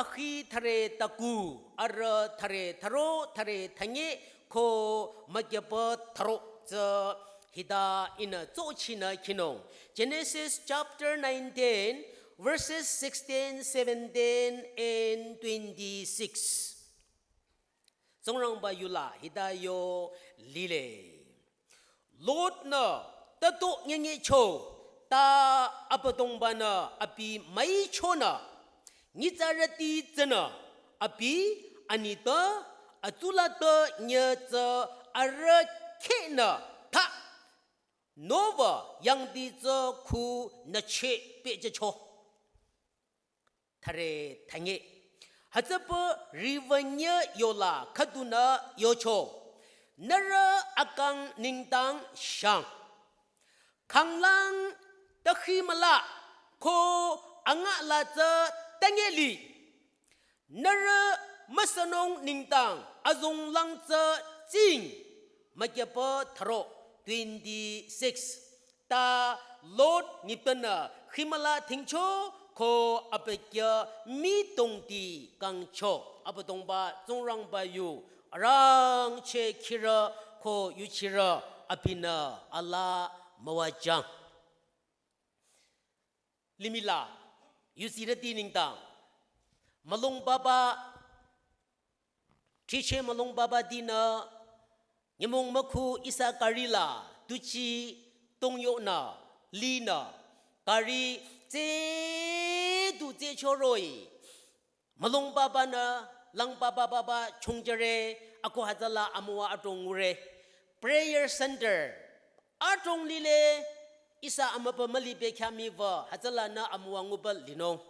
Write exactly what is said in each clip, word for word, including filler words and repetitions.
akhi thare taku, arüh thare tharo, thare thanye, ko makyapa tharo tsü hita ihnü tsochinü khinung. Genesis chapter nineteen, verses sixteen, seventeen, and twenty-six. Tsingrangba yula hita yo lile. Lot-nü tato nyenyecho, ta Abüdongba-nü abi müichonü, nyitsarüti tsünü, abi, anitpü, atsulatpü nye tsü arüh khehnü, ta Noah yangdi tsü khu nücheh pehjücho. Thare thanye. Hütsüpü riwünye yola khüdunü yocho. Nührü akang nengdang shang. Khanglang tükhimüla ko angala tsü tanyeli. Nührü müsünung nengdang azonglang tsü tsing. Makyapa tharo twenty-six. Ta Lot nitpünü khimüla thingcho ko abükyü mitongti kangcho. Abüdongba Tsingrangba yu arangcheh khirü ko yuchirü abinü alaa müwajüng. Limihla, yusirüti nengdang, mülung papa, thricheh mülung papatinü, nyümong mükhu ihsa karila, tuchi, tongyonü, linü, kari, tse, tu tse choroh-i, mülung papanü, lang papa papa chongjüre, ako hütsüla amüwa adrong ngure. Prayer center adrong lile, ihsa amübü müli bekhyah miwü, hütsülanü amüwa nguba linung.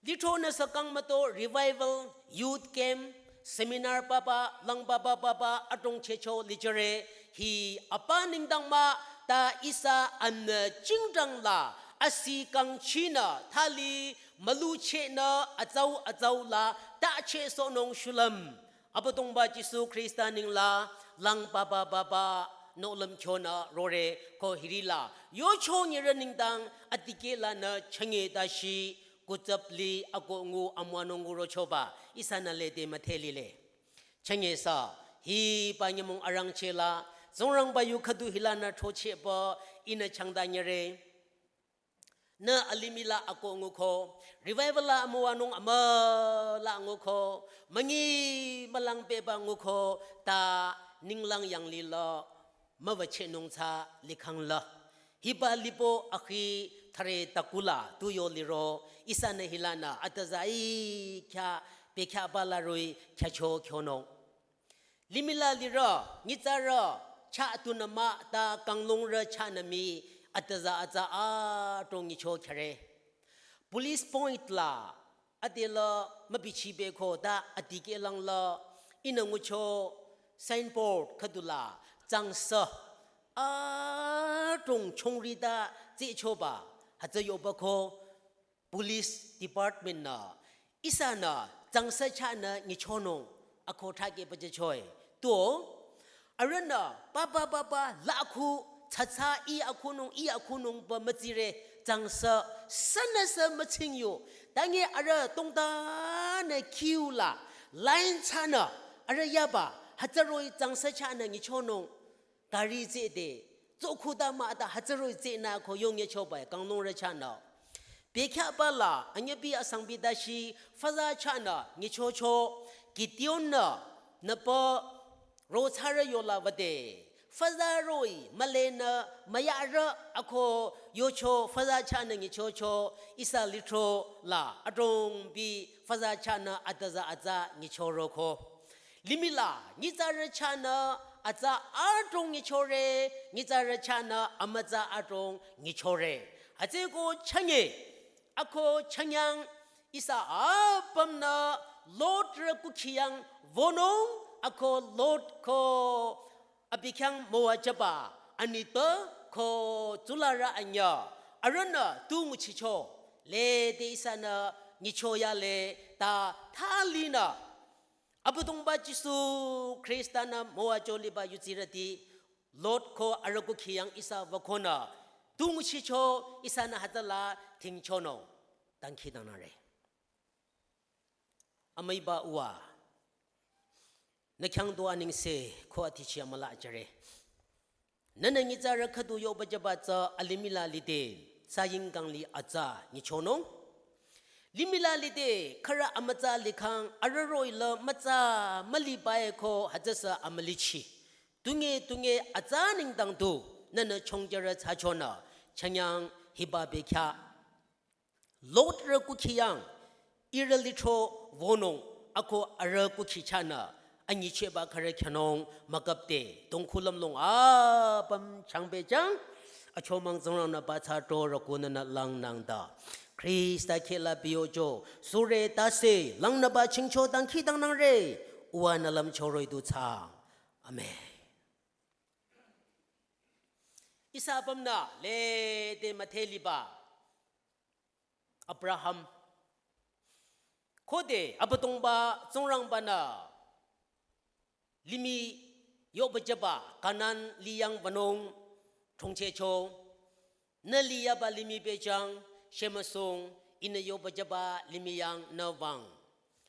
Lithronü sükang müto revival, youth camp, seminar papa, lang papa papa, adrong chehcho lijüre, hi apa nengdang mah, ta ihsa amnü jingdang la, asi kangchinü, thali, müluchehnü, atsau atsau la, ta chehsohnung shulüm. Abüdongba Jisu Khrista nengla, lang papa papa, nohlüm kyonü rore, ko hirila, yocho nyirü nengdang, adikehlanü, chünye tashi, kutsapli, ako ngu amüwanung ngurochoba, ihsanü lede müdhe lile. Chünye sa, hiba nyümong arangcheh la, Tsingrangba yu khüdu hilanü throchehba, ihnü changda nyire. Nü alimih la ako nguko, revival la amüwanung amüla nguko, münyi mülang pehba nguko, ta ninglang yanglila, müwüchehnung tsü likhang la. Hiba lipo akhi thare takula tu yo liro, ihsanü hilanü atüza i khyah, bekhyahba la roh-i khyücho kyonung. Limih la lirü, nyitsarü, chah tunü mah ta kanglungrü chahnü mii, atüza atsa adrong nyicho khyare. Police point la, adela mübichi beko ta adikehlang la, ihnü ngucho signboard khüdula, tsangsa, adrong chongri ta tsichoba, hütsü yoba ko, Police Department nü, ihsanü, tsangsa chahnü nyichonung, ako thakeh pajüchoe. To, arühnü, papa papa, la akhu, tsatsa, i akhunung, i akhunung ba mütsire, tsangsa, sünüsü mütsingyo, tange arüh tongtanü queue la, line chahnü, arüh yaba, hütsü roh-i tsangsa chahnü nyichonung, gari tsehde, tsokhuda mah ta hütsü roh-i tsehnü ko yongyechoba-i kanglungrü chahnü. Bekhyahba la, anyübi asangbi dashi, füza chahnü, nyichocho, Gideon nü, nüpü, rothsarü yola wüde. Füza roh-i, mülenü, müyarü, ako, yocho, füza chahnü nyichocho, ihsa lithro la, adrongbi, füza chahnü, atüza atsa, nyichoroko. Limih la, nyitsarü chahnü atsa adrong nyichore, nyitsarü chahnü amütsa adrong nyichore. Hütsüko chünye, ako chünyang ihsa apümnü Lot rü kukhiyang wünung, ako Lot ko abi khyang müwajüba, anitpü ko tsularü anyüh, arühnü tu nguchicho, lede ihsanü nyichoyale ta thalinü. Abüdongba Jisu Khrista-nü müwajüliba yudsirüti, Lot ko arüh kukhiyang ihsa wükonü, tu nguchicho ihsanü hütsüla thingchonung, dangkhidangnangre. Amüiba uwa, nü khyang du anengse ko atichi amüla jüre. Nünü nyitsarü khüdu yoba jüba tsü alimih la lide, saying kangli atsa nyichonung. Limih la lide, khürü amütsa likhang arüh roh-i la mütsa müliba-e ko hütsüsü amülichi. Tunge tunge atsa nengdang du, nünü chongjürü thsachonü, chanyang hiba bekhyah. Lot rü kukhi yang, ihrü lithro wünung, ako arüh kukhi chahnü, anyichehba khürü khyünung müküpde, dongkhu lümlong apüm changpehjang, achomang Tsingrang-nü ba thsa tro rüku nünü langnang da. Khrista kheh la biyojo, sure tase, langnüba chingcho dangkhidangnangre, uwa nü lümcho roh-i du thsa. Amen. Ihsa apümnü lede müdheliba Abraham. Khode Abüdongba Tsingrangba-nü limih yoba jüba Kanan lih yang wünung chongchehcho. Nü liyaba limih pehjang, shemüsung, ihnü yoba jüba limih yang nü wüng.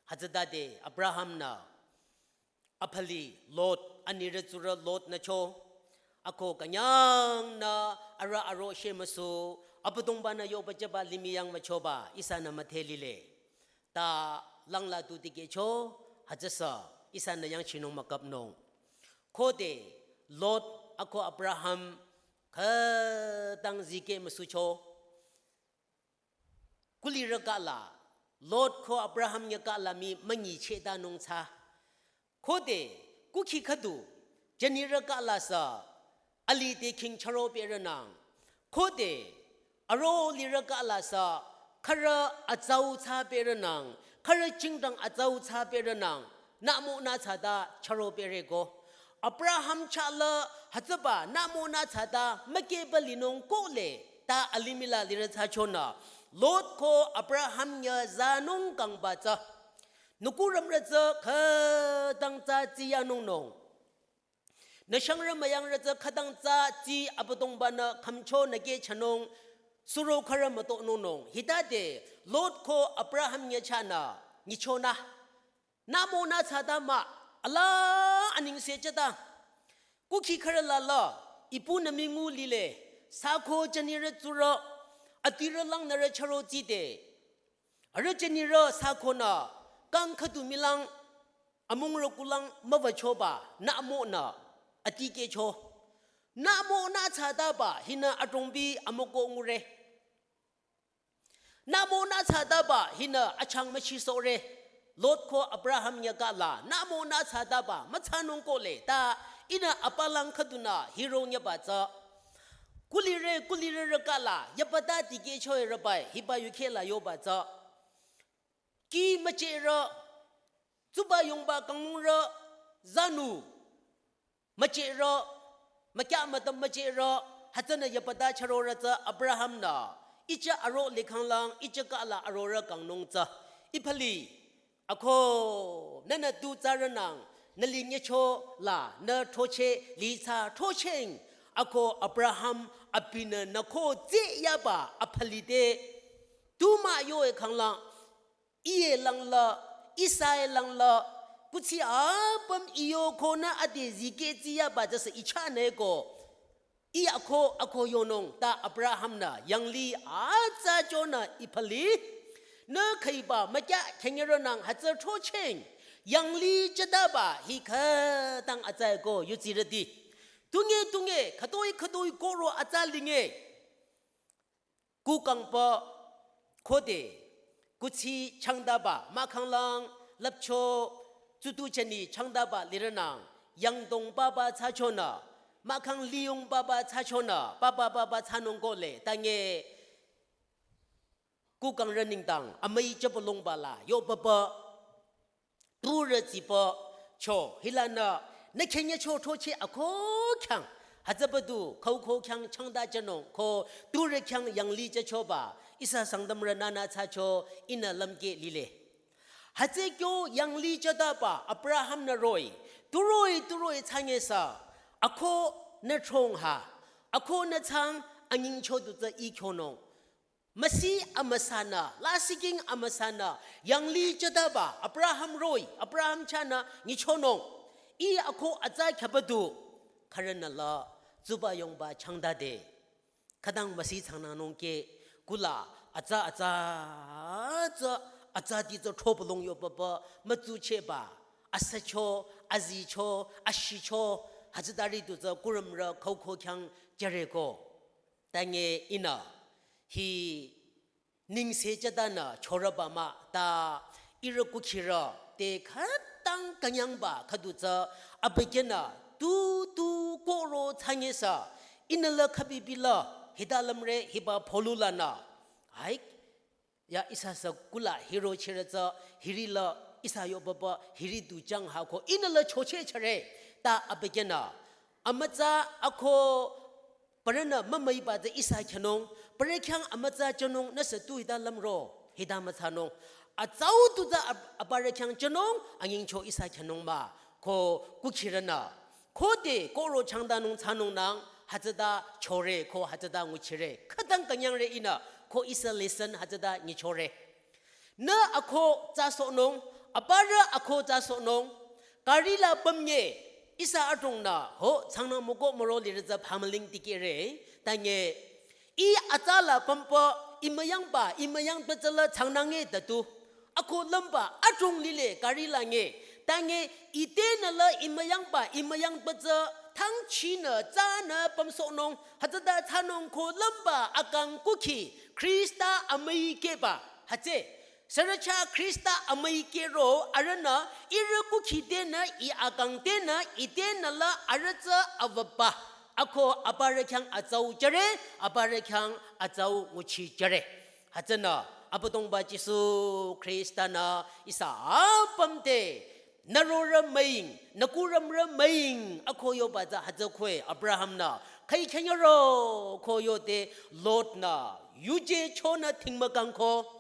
Hütsütade Abraham-nü apali Lot, anirü tsurü Lot nü cho. Ako künyangnü arüh aro shemüsu, Abüdongba-nü yoba jüba limih yang müchoba, ihsanü müdhelile. Ta langla tu tikehcho, hütsüsü, ihsanü yangchinung müküpnung. Khode Lot ako Abraham khütang zikeh müsucho. Kulirü kahla, Lot ko Abraham nyü kahla mii münyichehtanung thsa. Khode, kukhi khüdu, jünirü kahla sü, alide khing chüro pehrünang. Khode, aro lirü kahla sü, khürü atsau thsa pehrünang, khürü chingdang atsau thsa pehrünang, nümo nü thsata chüro pehreko. Abraham chah la hütsüba nümo nü thsata mükehba linung kohle ta alimih la lirü thsachonü. Lot ko Abraham nyü zanung kangba tsü. Nü kurümrü tsü khütang tsü tsiyanungnung. Nü shangrü müyangrü tsü khütang tsü tsi Abüdongba-nü khümcho nü kehchanung suro khürü mütonungnung. Hitade Lot ko Abraham nyü chahnü nyichonü. Nümo nü thsata mah, ala anengse jüta. Kukhi khürü la la, ipu nü mingu lile, sako jünirü tsurü, adirü langnürü chüro tside. Arüh jünirü sakonü, kang khüdu milang, amungrü kulang müwüchoba, nümo nü, atikehcho. Nümo nü thsataba, hinü adrongbi amüko ngure. Nümo nü thsataba hinü achang müchisohre. Lot ko Abraham nyü kahla, nümo nü thsataba müthsanung kohle ta ihnü apalang khüdunü hiro nyüba tsü. Kulire, kulirerü kahla, yabata tikehchoe rübai, hiba yukheh la yoba tsü. Kih müchehrü, tsuba yongba kanglungrü, zanu müchehrü, mükyah müdüm müchehrü, hütsünü yabata chürorü tsü Abraham-nü, icha aro likhanglang, icha kahla arorü kangnung tsü, iphali, ako, nünü tu tsarünang, nü li nyecho la, nü throcheh, li tsü throcheng, ako Abraham, abinü nü ko tse yaba, aphali te, tu mah yoe khanglang, Iye langla, ihsae langla, kuthsi apüm iyo konü ade zikeh tsiyaba tsüsü ichahnü ko. I ako, ako yonung ta Abraham-nü, yanglih atsa chonü iphali. Nü khüiba, mükyah khengerünang hütsü throcheng. Yanglih chütaba hi khütang atsa ko yutsirüti. Tunge, tunge, khütoi, khütoi koro atsa linge. Kukangpa khode, kuthsi changdaba, mahkhanglang, lapcho, tsutu chani changdaba lirünang, yangdong papa tsachonü, mahkhang liyong papa tsachonü, papa papa tsanung kohle, tange, kukangrü nengdang, amüi chapalongba la, yo papa, turü tsipa cho, hilanü, nü khenye cho throcheh ako khyang, hütsüba du, khau ko khyang changda chanung, ko turü khyang yanglih chachoba, ihsa Sangtamrü nünü tsacho, ihnü lümkeh lile. Hütsü kyo yanglih chataba, Abraham-nü roh-i, tu roh-i, tu roh-i tsange sa, ako nü trong ha, ako nü tsang, anyingcho du tsü i kyonung. Masi amüsanü, lasiking amüsanü, yangli chadaba, Abraham roh-i, Abraham chahnü nyichonung, ih ako atsa khyaba du, khürünü la, tsuba yongba changdade. Khütang masi changnangnung ke, kula, atsa, atsa, atsa, atsati tsü thopalong yobaba, mütsuchehba, asücho, azicho, ashicho, hütsütari du tsü kurümrü khauko khyang jüreko. Tange ihnü, hi ningse chatanü chorüba mah ta ihrü kukhirü te khütang künyangba khüdu tsü abükyünü tu tu koro thsanyesü ihnü la khübibila hita lümre hiba pholu lanü. Ai, ya ihsa sü kula hiro chirü tsü hiri la ihsa yobaba hiri du chang hako ihnü la chocheh chare ta abükyünü. Amütsa ako parünü mümüiba tsü ihsa khyanung, parü khyang amütsa chonung nüsü tu hita lümro, hita mütsanung. Atsau tu tsü ab-, aparü khyang chonung, anyingcho ihsa khyanung mah, ko kukhirünü. Khode koro changdanung thsanungnang, hütsüta chore, ko hütsüta nguchire. Khütang künyangre ihnü, ko ihsa lesson hütsüta nyichore. Nü ako tsasohnung, aparü ako tsasohnung, gari la pümnye, ihsa adrongnü, ho, changnang müko müro lirü tsü phamüling dikehre, tange, ih atsa la pümpü, imüyangba, imüyangba tsü la changnange datu. Ako lümba, adrong lile, gari la nge, tange, ite nü la imüyangba, imüyangba tsü, thangchinü, tsanü, pümsohnung, hütsüta thsanung ko lümba, akang kukhi, Khrista amüikehba, hütsü. Sürücha Khrista amüikehro arühnü ihrü kukhi tenü ih akang tenü ite nü la arüh tsü avüba. Ako aparü khyang atsau jüre, aparü khyang atsau nguchi jüre. Hütsünü Abüdongba Jisu Khrista-nü ihsa apüm te nü rorü müing, nü kurümrü müing, ako yoba tsü hütsü kwe Abraham-nü khüi khyünyüro ko yode Lot-nü yuje chonü thingmükangko.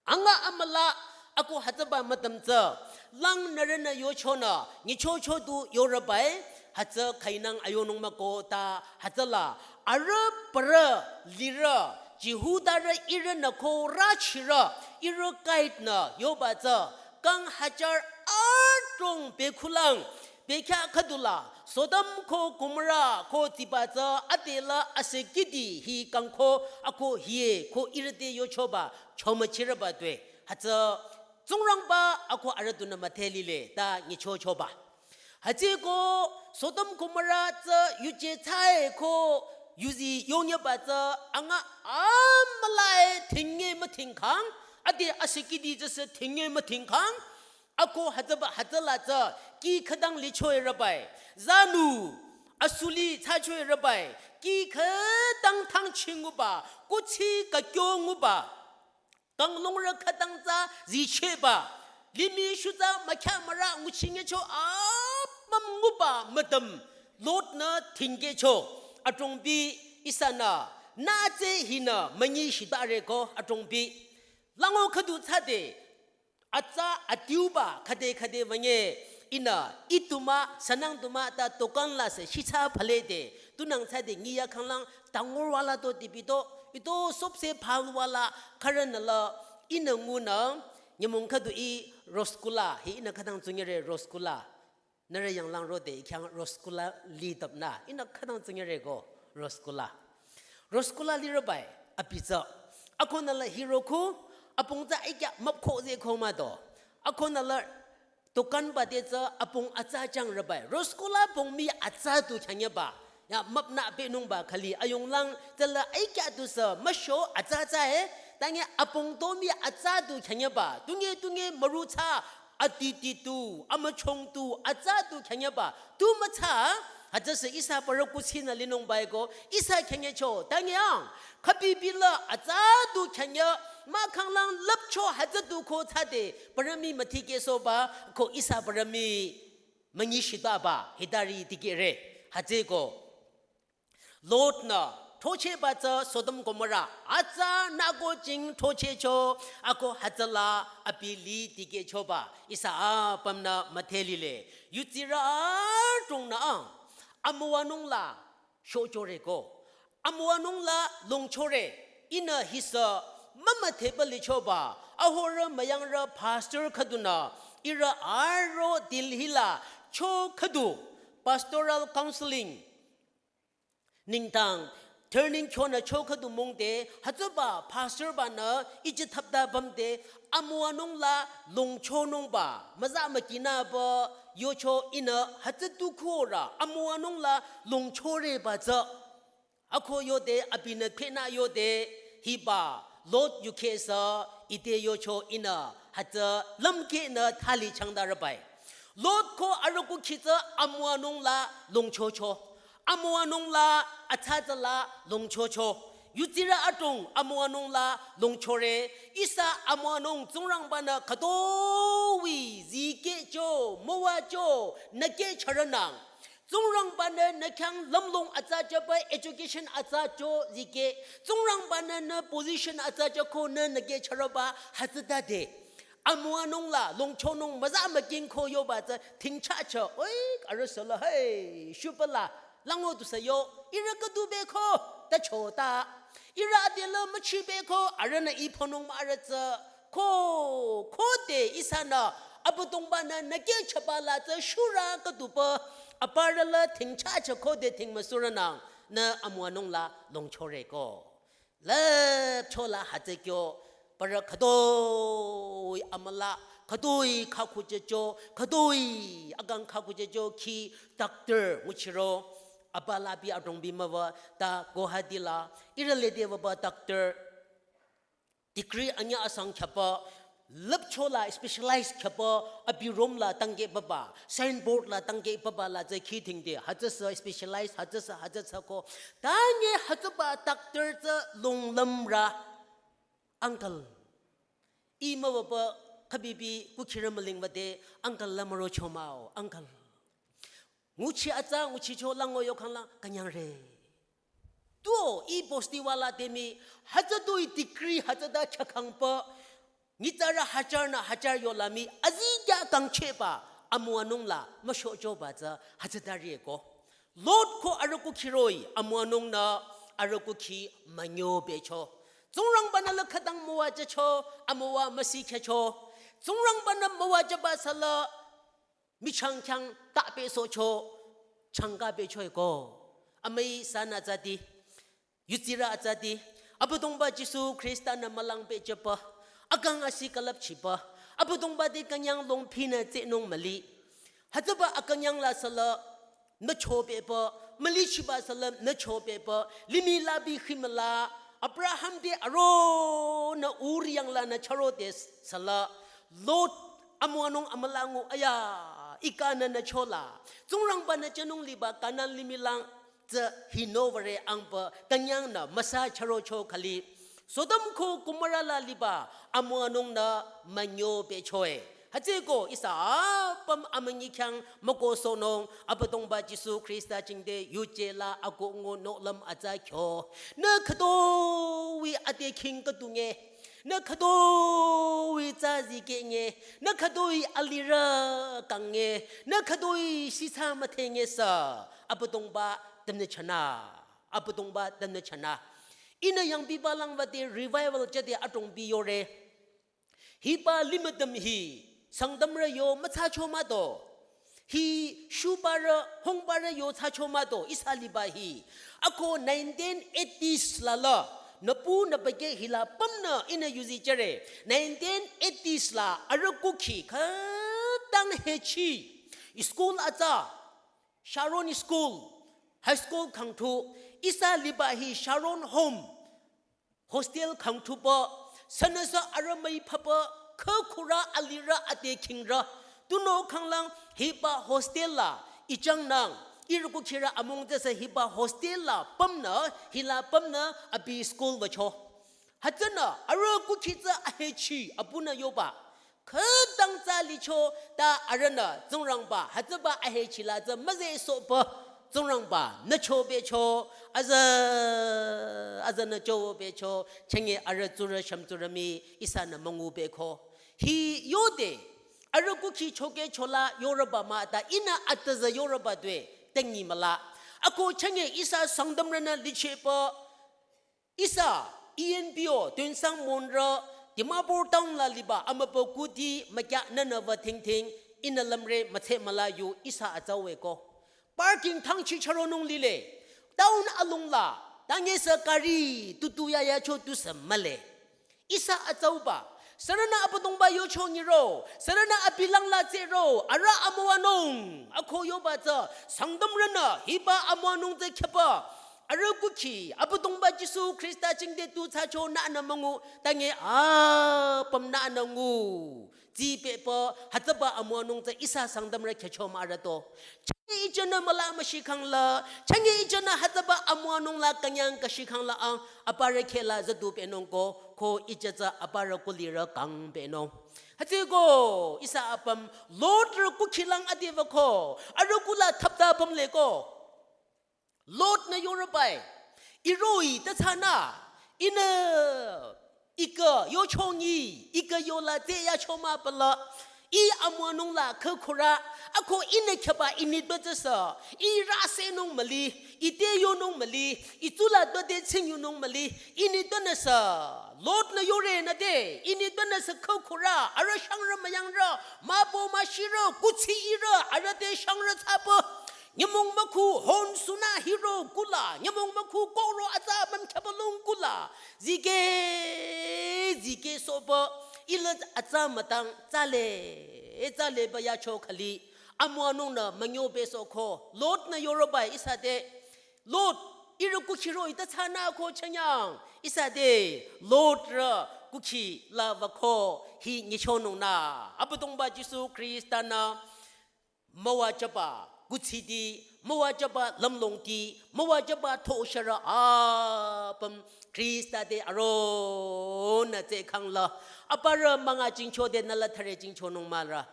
Anga amüla ako hütsüba müdüm tsü, lang nührünü yochonü, nyichocho du yorübai, hütsü khüinang ayonung mah ko ta, hütsüla, arüh parü, lirü, Jihudarü ihrünü ko rachirü, ihrü guide-nü yoba tsü, kang hajar adrong bekhulang, bekhyah khüdula, Sodom ko Gomorrah ko tsiba tsü adela asekidi hi kangko ako hie ko ihrü te yochoba chomüchirüba tue. Hütsü Tsingrangba ako arüh dunü müdhe lile ta nyichochoba. Hütsüeko Sodom Gomorrah tsü yuje thsae ko yuzi yongyaba tsü anga amülae thinge müthingkhang, ade asekidi tsüsü thinge müthingkhang, ako hütsüba hütsüla tsü kih khütang lichoe rübai. Zanu, asuli thsachoe rübai. Kih khütang thangchinguba, kuthsi kakyo nguba. Kanglungrü khütang tsü zichehba. Limih shu tsü mükhyah mürah nguchingecho apüm nguba müdüm. Lot-nü thingkehcho. Adrongbi ihsanü, nü tsü hinü münyi shitare ko adrongbi. Lango khüdu thsade, atsa adiuba khüde khüde wünge ihnü, ih du mah, sünang du mah ta dukan la se shitsa phalede, tunang thsade nyiya khanglang tangor wala to tipi to, ito sopse phal wala khürünü la ihnü ngunü, nyümong khüdu ih rosgula, hi ihnü khütang tsungere rosgula. Nührü yanglang rode ih khyang rosgula lidap nü, ihnü khütang tsungere ko rosgula. Rosgula lirübai, abi tsü. Akonü la hiroko, apong tsü ikya müpko ze ko mah do. Akonü la dukan bade tsü apong atsa chang rübai. Rosgula pong mii atsa du khyünyüba. Ya müpnü pehnungba khali ayonglang tsüla ikya du sü müsho atsa tsa e. Tange apong to mii atsa du khyünyüba. Tunge tunge müru tsü Atiti tu, amüchong tu, atsa tu khyünyüba, tu mütsa, hütsüsü ihsa parü kuthsinü linungbai ko, ihsa khyünyücho, tangyang, khübibi la atsa tu khyünyü, mahkhanglang lüpcho hütsü tu ko thsade, parü mii müthikehsohba, ko ihsa parü mii münyi shitaba, hitari dikehre, hütsüeko. Lot-nü throchehba tsü Sodom Gomorrah, atsa nüko jing throchehcho, ako hütsüla abi li dikehchoba, ihsa apümnü müdhe lile. Yutsirü adrongnü a, amüwanung la shochore ko, amüwanung la longchore, Ihnü hisü mümüdheba lichoba, ahorü müyangrü pastor khüdunü, ihrü aro Delhi la cho khüdu pastoral counseling nengdang training kyonü cho khüdu mongde, hütsüba pastor banü iji thapta bamde, amüwanung la longchonungba, müza mükinüba yocho ihnü hütsü tu khorü, amüwanung la longchoreba tsü. Ako yode, abinü pena yode, hiba Lot yukhesü ite yocho ihnü hütsü lümkehnü thali changda rübai. Lot ko arüku khitsü amüwanung la longchocho. Amüwanung la atsatsü la longchocho. Yutsirü adrong amüwanung la longchore. Ihsa amüwanung Tsingrangbanü khütoi zikehcho, müwacho, nükehcharünang. Tsingrangbanü nü khyang lümlong atsa jüba education atsa cho zikeh. Tsingrangbanü nü position atsa jüko nü nükehcharüba hütsütade. Amüwanung la longchonung müza mükin ko yoba tsü thingchachü. Oi, arüsüla, hey, shubala. Lango tusü yo. Ihrü khüdu beko, ta chota. Ihrü adela müchi beko, arühnü iponung mürü tsü. Ko, khode ihsanü, Abüdongbanü nükehchaba la tsü shurü khüdupü, aparü la thingchachü khode thingmüsurünang, nü amüwanung la longchoreko. Lüpchola hütsü kyo, parü khütoi amüla, khütoi khakhujücho, khütoi akang khakhujücho khi doctor nguchiro, abala bi adrong bi müwa, ta Guwahati la, ihrü lede wüba doctor, degree anyüh asang khyapü, lüpchola specialize khyapü, abi room la tangkeh baba, signboard la tangkeh baba la tsü khi thingde, hütsüsü specialize, hütsüsü, hütsüsü ko. Tanye hütsüba doctor tsü longlümrü, uncle. Ih müwaba khabibi kukhirü mülingwade, uncle la müro chomao, uncle. Nguchi atsa, nguchicho lango yokhang la künyangre. Tuo, ih bosti wala temi, hütsütoi degree hütsüta khyakangpü, nyitsarü hajar nü hajar yola mii, azikyah kangchehba, amüwanung la, müshochoba tsü, hütsüta rieko. Lot ko arüku khiroi, amüwanung nü, arüku khi münyo becho. Tsingrangbanü la khütang müwajücho, amüwa müsi khecho. Tsingrangbanü müwajüba sala, michang khyang ta pesohcho, changka bechoeko. Amüi sanü atsati, yutsirü atsati, Abüdongba Jisu Khrista nü mülang pehjüpü, akang asi külüpchipü, Abüdongba te künyang longphinü tsehnung müli. Hütsüba akünyang la sala, nü chopehpü, mülichiba sala nü chopehpü, limih la bi khimüla, Abraham te aro nü Ur yang la nü charo te sala, Lot amüwanung amüla ngu aya, ih kanü nü chola. Tsingrangbanü jünung liba Kanan limih lang tsü hino würe angpü künyang nü müsa charocho khali. Sodom ko Gomorrah la liba amüwanung nü münyo bechoe. Hütsüeko ihsa apüm amünyi khyang mükohsohnung Abüdongba Jisu Khrista jingte yuje la akoh ngu nohlüm atsa kyo. Nü khütoi ate khing khüdu nge. Nü khütoi tsü zikeh nge. Nü khütoi alirü kang nge. Nü khütoi shitsa müdhe nge sü. Abüdongba tümnü chanü. Abüdongba tümnü chanü. Ihnü yangbiba langwüde revival jüde adrong bi yore. Hiba limütüm hi, Sangtamrü yo mütsacho mah do. Hi shubarü, hungbarü yo thsacho mah do, ihsa liba hi. Ako nineteen eighties la la, nüpu nübüke hila pümnü ihnü yuzi jüre. Nineteen eighties la arüku khi khütang hechi. School atsa, Sharon School, High School khangthu, ihsa liba hi Sharon Home. Hostel khangthupü, sünüsü arümüi papa, khükhurü alirü ate khingrü. Tunüo khanglang hiba hostel la, ichangnang, irüku khirü amung tsüsü hiba hostel la, pümnü, hila pümnü, abi school wücho. Hütsünü, arüku khitsü ahechi, abunü yoba. Khütang tsü licho ta arühnü Tsingrangba, hütsüba ahechi la tsü müzehsohpü Tsingrangba, nücho becho, aza, aza nücho becho, chenge arüh tsurü shümtsurü mii, ihsanü müngu beko. Hi yode, arüku khi choke chola yorüba mah ta ihnü atüzü yorüba dwe, tengi müla. Ako chenge ihsa Sangtamrünü lichehpü, ihsa, E N P O, Tuensang Monrü, Dimapur town la liba amübükuh ti mükya nünü wü thingthing, ihnü lümre mütse müla yu ihsa atsauwe ko. Parking thangchi chüronung lile. Town along la, tangesü kari tutu ya yacho tusü mühle. Ihsa atsauba, sürünü Abüdongba yocho nyiro, sürünü abi langla tsehro, arüh amüwanung, ako yoba tsü, Sangtamrünü, hiba amüwanung tsü khyüba, arüh kukhi, Abüdongba Jisu Khrista jingte tu thsacho nünü müngu, tange apüm nünü ngu. Tsipehpü, hütsüba amüwanung tsü ihsa Sangtamrü khyücho mah arüh to. Chünye ihsanü müla müshikhang la, chünye ihsanü hütsüba amüwanung la künyang küshikhang la ang, aparü kheh la züdu pehnung ko, ko ihsa tsü aparü kulirü kang pehnung. Hütsüko, ihsa apüm, Lot rü kukhi lang ade wüko, arüh kula thapta apüm le ko. Lot-nü yorübai, iroh-i ta thsanü, ihnü, ikü yochongi, ikü yola te yacho mah pala, ih amüwanung la khükhurü, ako ihnü khyüba initpü tsüsü, ih rüsenung müli, ite yonung müli, ih tsula dode tsingyunung müli, initpünüsü, Lot-nü yore nüte, initpünüsü khükhurü, arüh shangrü müyangrü, mübü müshirü, kuthsi ihrü, arüh te shangrü thsapü, nyümong mükhu hon sünü hiro kula, nyümong mükhu koro atsa müm khyübülung kula, zikeh, zikeh sohpü, ila atsa mütang tsale, tsale ba yacho khali, amüwanungnü münyo besohko, Lot-nü yorübai ihsa te, Lot, ihrü kukhi roh-i ta thsanü ko chünyang, ihsa te, Lot rü kukhi la wüko, hi nyichonungnü, Abüdongba Jisu Khrista-nü, müwajüba kuthsiti, müwajüba lümlongti, müwajüba thosharü apüm Khrista te aronü tsehkhang la, aparü münga jingcho de nü la thare jingchonung mahrü.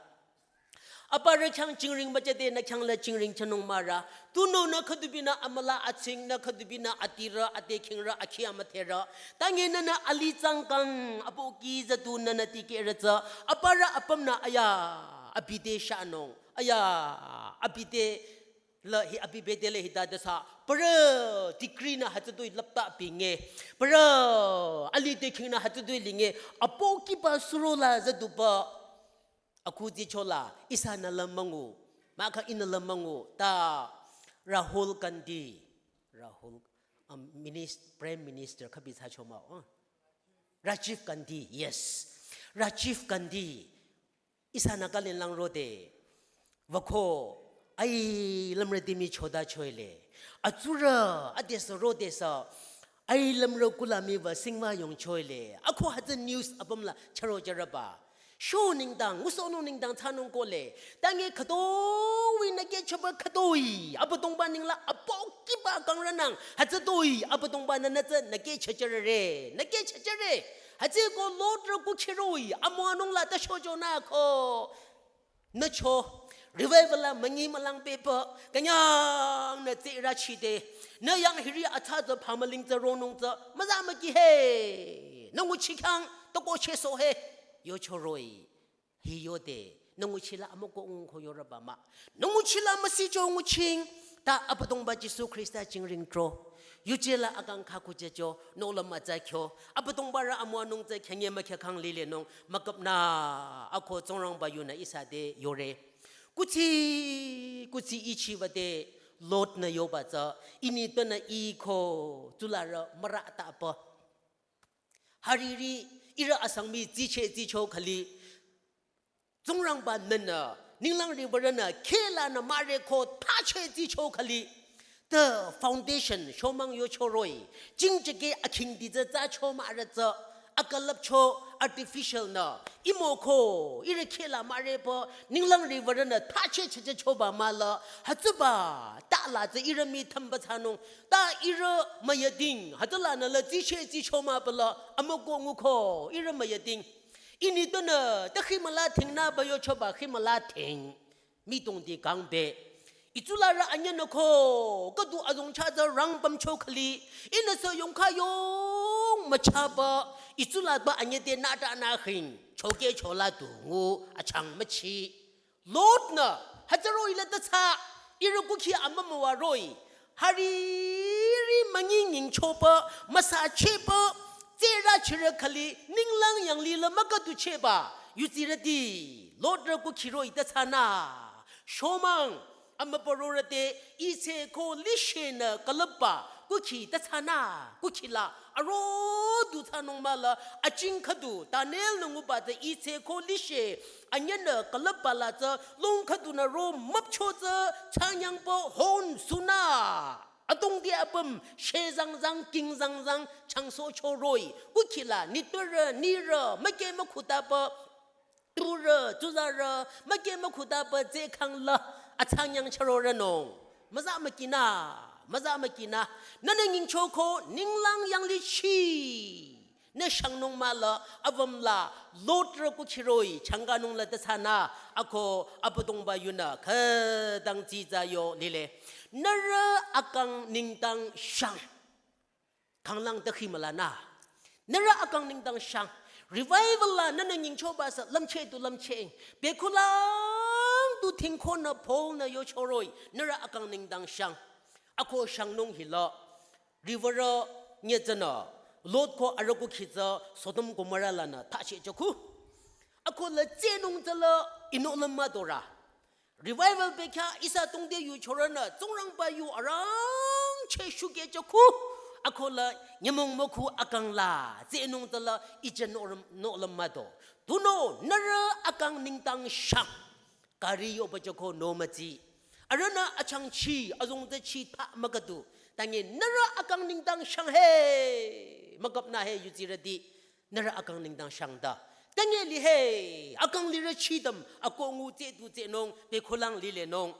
Aparü khyang jingring müjüde nü khyang la jingring chonung mahrü. Tunüo nü khüdubinü amüla atsing nü khüdubinü adirü, ade khingrü, akhi amüdherü. Tange nünü alih tsangkang, apohki züdu nünü tikehrü tsü, aparü apümnü aya, abi te shanung. Aya, abi te la hi abi bete le hita desa. Parü degree nü hütsütoi lapta binge. Parü alih te khingnü hütsütoi linge. Apohkiba suro la züduba. Akhu zicho la ihsanü la müngu. Mahkhang ihnü la müngu. Ta Rahul Gandhi. Rahul, um, minis-, Prime Minister khübi thsacho mah, uh. Rajiv Gandhi, yes. Rajiv Gandhi. Ihsanü kalinlang rode, wüko, ai lümre dimi choda choile. Atsurü, adesü rodesü, ai lümre kulami wü singwa yong choile. Ako hütsü news apüm la chüro jürüba. Sho nengdang, ngusohnung nengdang thsanung kohle. Tange khütoi nü kehchaba khütoi. Abüdongba nengla apohkiba kangrünang. Hütsütoi, Abüdongba-nü nü tsü nü kehchajürere. Nü kehchajüre. Hütsüko Lot rü kukhi roh-i, amüwanung la ta shojo nü ko. Nü cho, revival la münyi mülang pehpü, künyang nü tsirü chide. Nü yang hiri atsa tsü phamüling tsü ronung tsü, müza müki he. Nü nguchi khyang, toko cheso he. Yocho roh-i. Hi yode, nü nguchi la amüko ngungko yorüba mah. Nü nguchi la müsicho nguching, ta Abüdongba Jisu Khrista jingring tro. Yuje la akang kha kujejo, nü la mütsa kyo. Abüdongba rü amüwanung tsü khyanye mükhyükhang lilenung, müküpnü, ako Tsingrangba yunü ihsa te yore. Kuthsi, kuthsi ichiba te, Lot-nü yoba tsü, initpünü iko, tsularü mürü atapü. Hariri, ihrü asangmi tsiche tsicho khali. Tsingrangba-nünü, ninglang riwürünü, kheh lanü müre ko thache tsicho khali. The foundation, shomang yocho roh-i. Jingcheke akhingdi tsü thsacho mahrü tsü. Akalüpcho artificial nü. Imo ko, ihrü kheh la müre pü, ninglang riwürünü thache cheche choba mah la. Hütsüba, ta la tsü ihrü mi thamba thsanung. Ta ihrü müyading, hütsülanü la tsiche tsicho mah pü la, amüko nguko, ihrü müyading. Initpünü, ta khimüla thing nü ba yochoba khimüla thing. Mitongdi kangbe. Itsularü anyünü ko, khüdu azong cha tsü rang pümcho khali. Ihnüsü yongkha yong müchaba, itsulaba anyü te nü ta nü khing. Choke chola tu ngu, achang müchi. Lot-nü, hütsü roh-i la ta thsa, ihrü kukhi amümüwa roh-i, hariri münyi nyingchopü, müsachepü, Tsürü chirü khali ninglang yanglih la müküdu cheba, yutsirüti, Lot rü kukhi roh-i ta thsanü. Shomang, amübü rorü te, itse ko lishe nü külüpba, kukhi ta thsanü, kukhi la, aro du thsanung mah la, aching khüdu, Daniel nü nguba tsü itse ko lishe, anyü nü külüpba la tsü, long khüdu nü ro müpcho tsü, thsanyangpü hon sunü. Adongdi apüm, shezangzang, kingzangzang, changsohcho roh-i, kukhi la, nitpürü, nirü, müke mükhutapü, turü, tuzarü, müke mükhutapü, tsekhang la, athsanyang charo rünung. Müza mükinü, müza mükinü, nünü nyingchoko, ninglang yanglih chi. Nü shangnung mah la, avüm la, Lot rü kukhi roh-i, changanung la ta thsanü, ako, Abüdongba yunü, khütang tsitsa yo lile. Nührü akang nengdang shang. Khanglang ta khi mülanü. Nührü akang nengdang shang. Revival la, nünü nyingchoba sü, lümcheh du lümcheh. Bekhulang du thingkonü Paul nü yocho roh-i, nührü akang nengdang shang. Ako shangnung hila. Riwürü nyitsünü, Lot ko arüh kukhi tsü Sodom Gomorrah lanü thacheh chokhu. Ako la tsehnung tsü la inohlüm müdorü. Revival bekhyah ihsa tongde yu chorünü, Tsingrangba yu arangcheh shukeh chokhu. Ako la nyümong mükhu akang la, tsehnung tsü la ijü nohlüm, nohlüm müdo. Tunüo, nührü akang nengdang shang. Kari yoba choko no mütsi. Arühnü achangchi, azong tsü chi tha müküdu. Tangi nührü akang nengdang shang he. Müküpnü he yutsirüti. Nührü akang nengdang shang ta. Tangi li he. Akang lirü chidam. Ako ngu tse tu tsehnung. Bekhulang lilenung.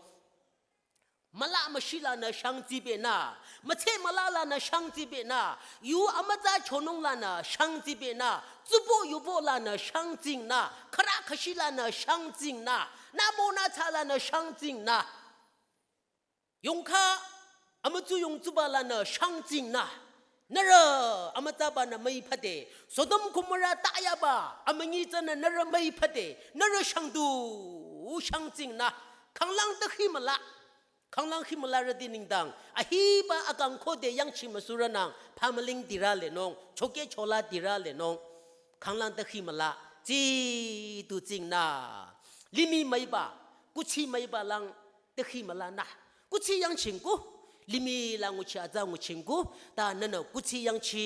Müla müshi lanü shang tsibenü, mütse müla lanü shang tsibenü, yu amütsa chonung lanü shang tsibenü, tsubo yubo lanü shang tsingnü, khürü khüshi lanü shang tsingnü, nümo nütsa lanü shang tsingnü. Yongkha amütsu yongtsuba lanü shang tsingnü. Nührü amütsabanü müi phade, Sodom Gomorrah tayaba, amünyi tsünü nührü müi phade, nührü shang du, shang tsingnü, khanglang ta khi müla, khanglang khi mülarüti nengdang, ahiba akang khode yangchi müsurünang, phamüling dirü lenung, chokeh chola dirü lenung, khanglang ta khi müla, tsi tu tsingnü, limih müiba, kuthsi müiba lang, ta khi mülanü. Kuthsi yangchingku, limih la nguchi atsa nguchingku, ta nünü kuthsi yangchi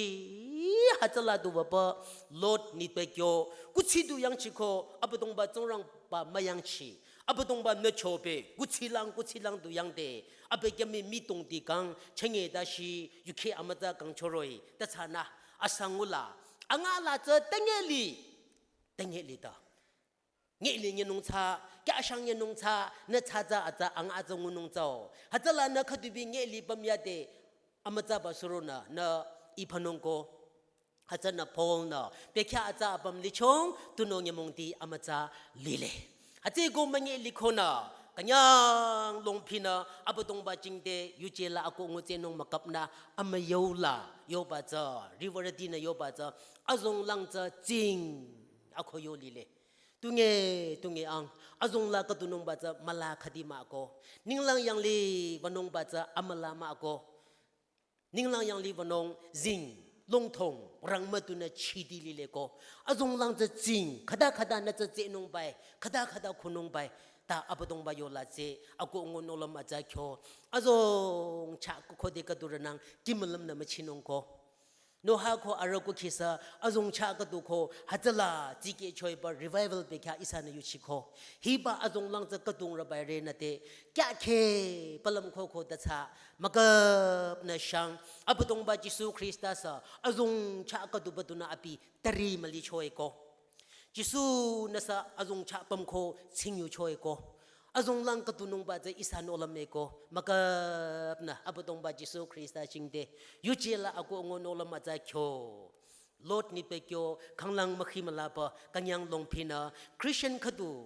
hütsüla du wüpü Lot nitpü kyo, kuthsi du yangchiko, Abüdongba Tsingrangba müyangchi, Abüdongba nü chobe, kuthsi lang, kuthsi lang du yangde, abükyü mii mitong ti kang, chenge ta shi, yukheh amütsa kang choroh-i, ta thsanü, asangula, anga la tsü tangi li, tangi li ta. Nge li nyenung tsü, kya shang nyenung tsü, nü tsü tsü atsa ang atsa ngunung tsüo. Hütsüla nü khüdubi nge li püm yade, amütsaba suronü, nü iphanung ko. Hütsünü Paul nü, bekhyah atsa apüm lichong, tunüo nyümong ti amütsa lile. Hütsüeko münge likonü, künyang longphinü, Abüdongba jingte, yuje la ako ngutsenung müküpnü, amüyola, yoba tsü, riwürütinü yoba tsü, azong lang tsü tsing, ako yo lile. Tunge, tunge ang, azong la khüdunungba tsü müla khüdi mah ko. Ninglang yanglih wünungba tsü amüla mah ko. Ninglang yanglih wünung zing, longthong, rang mütunü chidi lile ko. Azong lang tsü zing, khüta khüta nü tsü tsehnung bai, khüta khüta khunung bai, ta Abüdongba yola tsü, ako ngu nohlüm atsa kyo. Azong chah kukhode khüdurünang, kimülüm nü müchinung ko. Noah ko arüh kukhi sü azong chah khüdu ko hütsüla tsikeh choiba revival bekhyah ihsanü yuchiko. Hiba azong lang tsü khüdungrü bai re nüte kya khe palüm ko ko ta tsü müküpnü shang Abüdongba Jisu Khrista sü azong chah khüduba dunü abi tari müli choi ko. Jisu nüsü azong chah püm ko tsingyu choi ko. Azong lang khüdunungba tsü ihsa nohlüm e ko. Müküpnü Abüdongba Jisu Khrista jingte. Yuje la ako ngu nohlüm atsa kyo. Lot nitpü kyo, khanglang mükhi mülaba, künyang longphinü, Christian khüdu,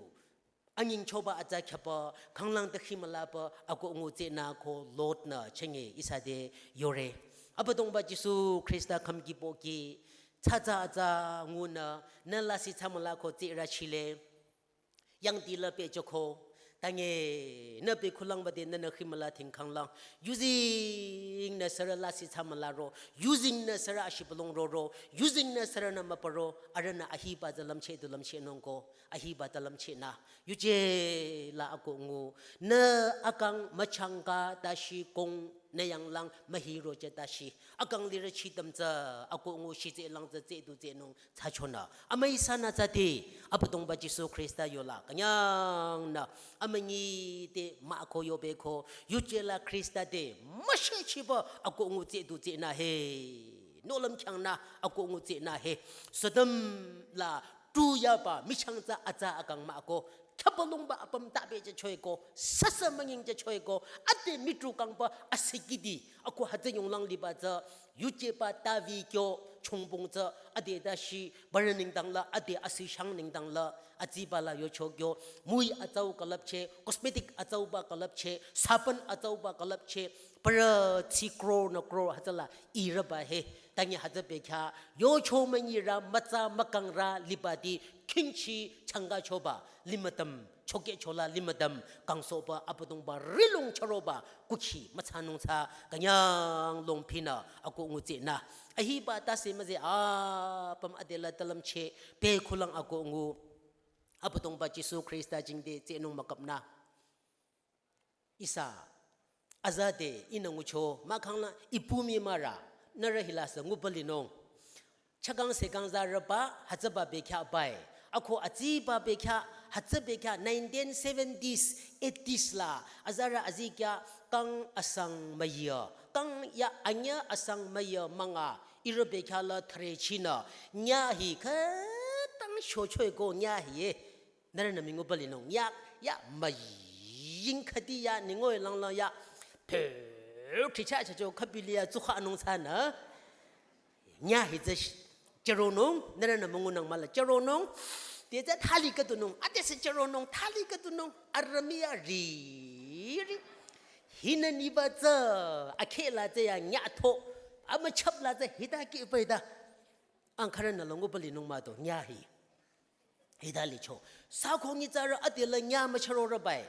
anyingchoba atsa khyaba, khanglang ta khi mülaba, ako ngutsenü ko Lot nü, chenge ihsa te yore. Abüdongba Jisu Khrista khümki pohki, tsü tsü atsa ngunü, nü lasih tsü müla ko tsürü chile. Yangdi la pehjüko, Tange, nü bekhulang bade nünü khimüla thingkhanglang. Using nü sürü lasih thsamüla ro. Using nü sürü ashibülung roro. Using nü sürünü müpüro. Arühnü ahiba tsü lümcheh du lümchehnung ko. Ahiba tsü lümchehnü. Yuje la akoh ngu. Nü akang müchangka tashi kong nü yanglang mühiro je tashi. Akang lirü chidam tsü akoh ngu shitse lang tsü tse du tse nung thsachonü. Amüi sanü tsü te, Abüdongba Jisu Khrista yola. Künyangnü, amünyi te mah ko yobeko, yuje la Khrista te, müshechiba akoh ngu tse du tse nü he. Nohlüm kyangnü akoh ngu tse nü he. Sodom la tu yaba, michang tsü atsa akang mah ko. Khapalungba apüm tabe je choeko, sasa münying je choeko, ate mitru kangba asikidi, ako hütsü yonglang liba tsü, yujeba tavi kyo, chongbong tsü, ade dashi, barü nengdang la, ade asishang nengdang la, atsiba la yocho kyo, mui atsau külüpcheh, cosmetic atsauba külüpcheh, sabon atsauba külüpcheh, parü tsi crore nü crore hütsüla irüba he, tangi hütsü bekhyah, yocho münyirü mütsa mükangrü libati, khingchi changa choba, limütüm, chokeh chola limütüm, kangsohba, Abüdongba, rilung chüroba, kukhi, mütsanung tsü, künyang longphinü, akoh ngu tse nü. Ahiba tase müze, apüm adela ta lümcheh, bekhulang akoh ngu, Abüdongba Jisu Khrista jingte tse nung müküpnü. Ihsa, azate, ihnü ngucho, mahkhang la, ipu mii mahrü, nührü hila sü nguba linung. Chakang sekang zarüba, hütsüba bekhyah bai. Ako atsiba bekhyah, hütsü bekhyah nineteen seventies, eighties la, azarü azikyah, kang asang müyü, kang ya anyü asang müyü münga, irü bekhyah la threchinü, nya hi khütang shochoeko nya hi ye. Nührünü mii nguba linung, ya, ya, müying khüdi ya, ningoi langlang ya, phe, khicha cha cho, khübili ya, tsukha nung tsünü. Nya hi tsü sh-, chüronung, nührünü müngunang mahla chüronung. Te tsü thali khüdunung, ate sü chüronung, thali khüdunung, arümi ya ri, ri. Hinü niba tsü, akheh la tsü ya, nya tho, amüchap la tsü, hita ki pa hita. Ang khürünü la nguba linung mah do, nya hi. Hita licho. Sü khongi tsürü adela nya müchürorü bai.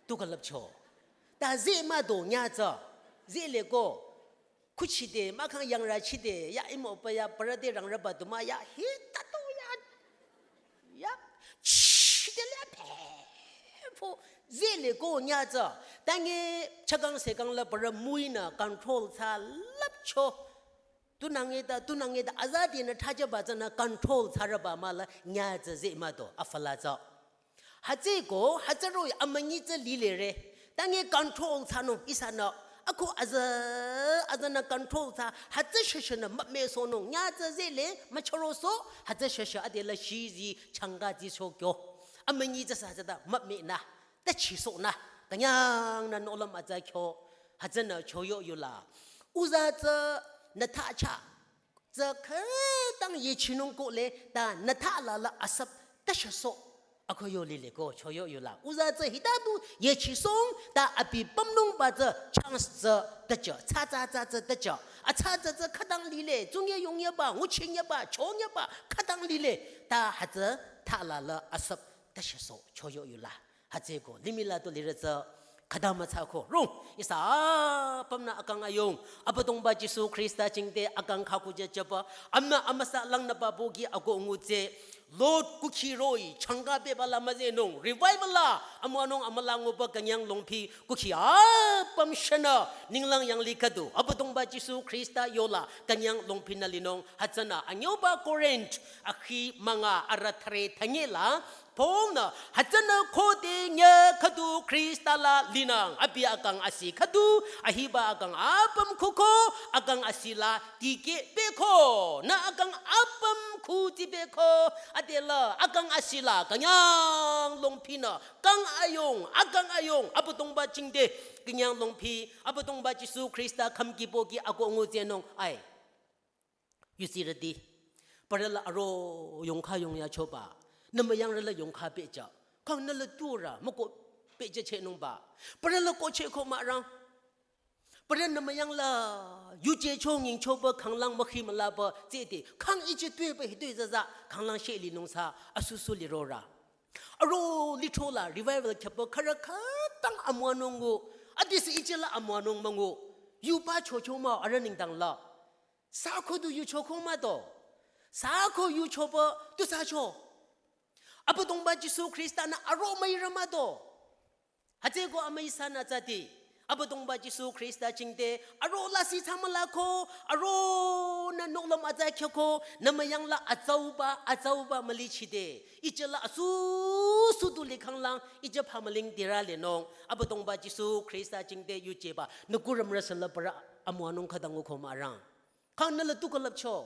Tu külüpcho. Ta zeh mah do nya tsü. Zeh leko. Kuchide, mahkhang yangrü chide, ya imo pa ya parü te rangrüba du mah ya, hita to ya. Ya. Chide le phe. Pho. Zeh leko nya tsü. Tangi chakang sekang la parü muinü control thsa lüpcho. Tunang eda, tunang eda, azadi nü thajaba tsünü control thsarüba mahla nya tsü zeh mah do, afala tsü. Hütsüeko, hütsü roh-i amünyi tsü lilere. Tangi control thsanung ihsanü. Ako aza, azanü control thsa, hütsü shashanü mümesohnung, nya tsü zehle, müchürosoh, hütsü shasha adela shizi, changa zi sokyo. Amünyi tsü sü hütsüta mümenü. Ta chisohnü, künyangnü nohlüm atsa kyo, hütsünü choyo yola. Uza tsü nü thacha, tsü khütang yechinung kohle, ta nü thala la asüp ta shasoh. Ako yo lile ko choyo yola. Uza tsü hita du yechisohng, ta abi pümnungba tsü chance tsü tacha, tsa tsa tsa tsü tacha. Atsa tsü tsü khütang lile, tsungye yongyeba, nguchinyeba, chonyeba, khütang lile, ta hütsü thala la asüp ta shasoh, choyo yola. Hütsüeko, limih la tu lirü tsü, khüta mütsa ko, rung, ihsa apümnü akang ayung, Abüdongba Jisu Khrista jingte akang khakujü jüba, amnü amüsa langnüba bogi akoh ngutsü, Lord kukhi roh-i, changa beba la müzehnung, revival la, amüwanung amüla nguba künyang longphi, kukhi apüm shanü, ninglang yanglih khüdu, Abüdongba Jisu Khrista yola, künyang longphinü linung, hütsünü, anyoba Corinth, akhi münga arüh thüre thünyela, Paul-nü, hütsünü khode nyü khüdu Khrista la linang, abi akang asi khüdu, ahiba akang apüm khuko, akang asi la tikeh beko, nü akang apüm khuti beko, adela akang asi la künyang longphinü, kang ayung, akang ayung, Abüdongba jingte, künyang longphi, Abüdongba Jisu Khrista khümki bogi akoh ngutsünung, ai. Yusirüti. Parü la aro yongkha yongya choba. Nü müyangrü la yongkha pehjü. Kang nü la turü, müko pehjü chehnungba. Parü la ko cheh ko mahrang. Parü nü müyang la yuje cho nying choba khanglang mükhi mülaba tsüde. Kang iche tueba hitoi zaza khanglang sheh linung sü asusu lirorü. Aro lithro la revival khyapü khürü khütang amüwanung ngu. Adisü ichila amüwanung müngu. Yuba chocho mah arüh nengdang la. Sü ko du yuchoko mah do. Sü ko yuchopü tusücho. Abüdongba Jisu Khrista-nü aro müirü mah do. Hütsüeko amüi sanü tsüti. Abüdongba Jisu Khrista jingte aro lasih thsamüla ko, aronü nohlüm atsa khyoko, nü müyang la atsauba, atsauba mülichide. Ichila asüsü du likhanglang, icha phamüling dirü lenung. Abüdongba Jisu Khrista jingte yujeba, nü kurümrü sülüpürü amüwanung khütang nguko mah arang. Kang nü la tu külüpcho.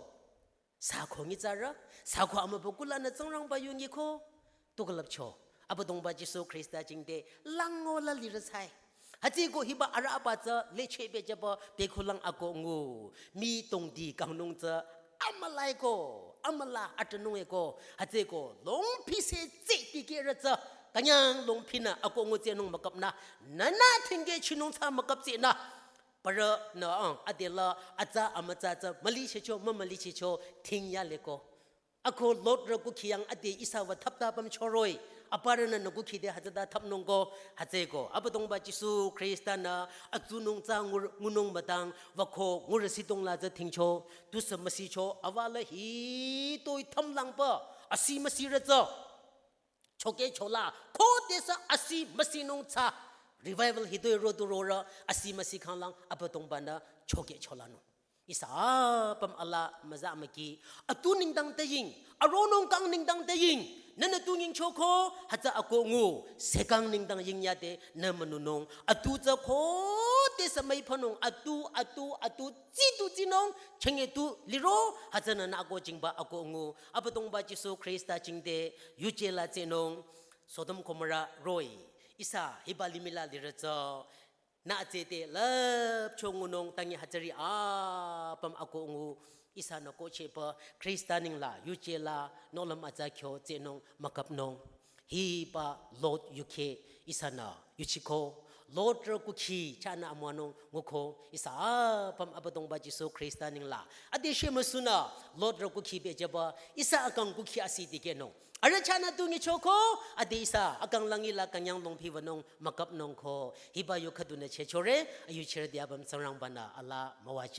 Sü ko nyitsarü, sü ko amübükuh lanü Tsingrangba yu nyiko, tu külüpcho. Abüdongba Jisu Khrista jingte lango la lirü sai. Hütsüeko hiba arüh apa tsü lecheh pehjüba bekhulang akoh ngu. Mii tongdi kangnung tsü amülaeko, amüla atünung eko. Hütsüeko longphi se tsü dikehrü tsü. Künyang longphinü akoh ngu tsünung müküpnü. Nünü thingkeh chinung tsü müküp tsünü. Parünü ang, adela, atsa, amütsa, atsa, mülichehcho, mümülichehcho, thing yaleko. Ako Lot rü kukhi yang ade ihsa wü thapta pümchoroh-i. Aparünü nü kukhide hütsüta thapnung ko, hütsüeko. Abüdongba Jisu Khrista-nü, atsunung tsü ngur-, ngunung mütang, wüko, ngurü sitong la tsü thingcho, tusü müsicho, awa la hitoi thümlangpü, asi müsirü tsü. Chokehchola, khodesü asi müsinung tsü. Revival hitoi rotu rorü, asi müsi khanglang, Abüdongba-nü chokehcholanung. Ihsa apüm ala müza müki, atu nengdang te ying, aronung kang nengdang te ying, nünü tu nyingchoko, hütsü akoh ngu, sekang nengdang ying yade, nü münunung, atu tsü khodesü müiphanung, atu, atu, atu, tsitu tsinung, chenge tu liro, hütsünü nü akoh jingba akoh ngu, Abüdongba Jisu Khrista jingte, yuje la tsinung, Sodom Gomorrah roh-i, ihsa hiba limih la lirü tsü, nü atsete lüpcho ngunung tangi hütsüri apüm akoh ngu, ihsanü kohchehpü, Khrista nengla, yuje la, nohlüm atsa kyo tsinung, müküpnung. Hiba Lot yukheh ihsanü yuchiko. Lot rü kukhi chahnü amüwanung nguko. Ihsa apüm Abüdongba Jisu Khrista nengla. Ade shemüsunü Lot rü kukhi pehjüba. Ihsa akang kukhi asi dikehnung. Arüh chahnü tu nyichoko. Ade ihsa akang langi la künyang longphi wünung müküpnung ko. Hiba yu khüdunü chehchore. Ayuchirüti apüm Tsingrangba-nü ala müwajü.